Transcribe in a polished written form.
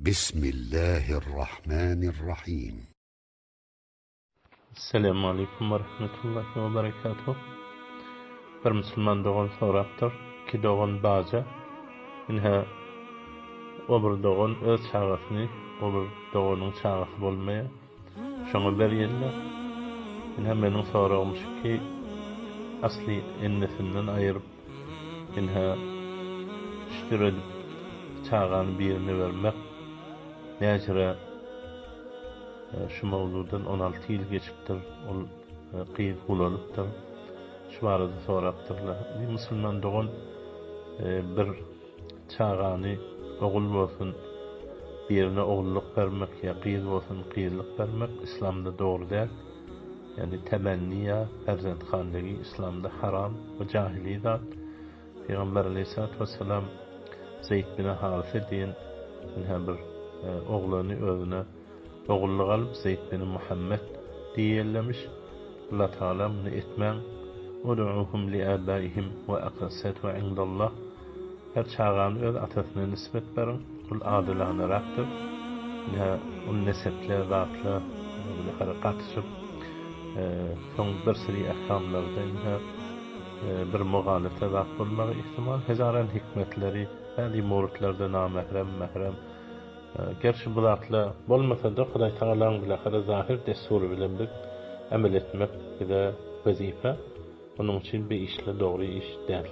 Bismillahirrahmanirrahim. Esselamu aleýkum we rahmetullahi we berekatuh. Bir musulman dogan sorapdyr, Iki dogan baja, ine o bir dogan öz çagasyny o bir doganyň çagasy bolmaýar, şoňa berýärler. Ine meniň soragym şu ki, asly ennesinden aýyryp, ine şükür edip çagany birine bermek näjire Şu mowzudan 16 ýyl geçipdir. Ol gyz ulalypdyr. Şu barada sorapdyrlar. Bir musulman dogan bir çagany ogul bolsun birine ogullyk bermek ýa gyz bolsun gyzlyk bermek islamda dogry däl. Ýagny temenni ýa perzenthanlygy islamda haram we jahili zat. Pygamber aleýhissalatu wessalam Zeýd bin Harise diýen ynha bir oglany özüne ogullyk alyp Zeýd bin Muhammet diýýellemiş. Allah Tagala muny etmäň, Ud'uhum li'abaihim we aqsatu indallah, Her çagany öz atasyna nisbet beriň, ol adylanarakdyr. Ynha ol nesepler, zatlar bulara gatyşyp, soň bir sürü ähkamlarda ynha Bir mugalata zat bolmagy ihtimal. Hezaran hikmetleri bäzi mowrutlarda namährem, mährem. Gerçi bu zatla bolmasa-da Hudaý Tagalaň bilahyra zahir dessury bilen biz emel etmek bize wezipe. Onuň üçin bi işle dogry iş däl.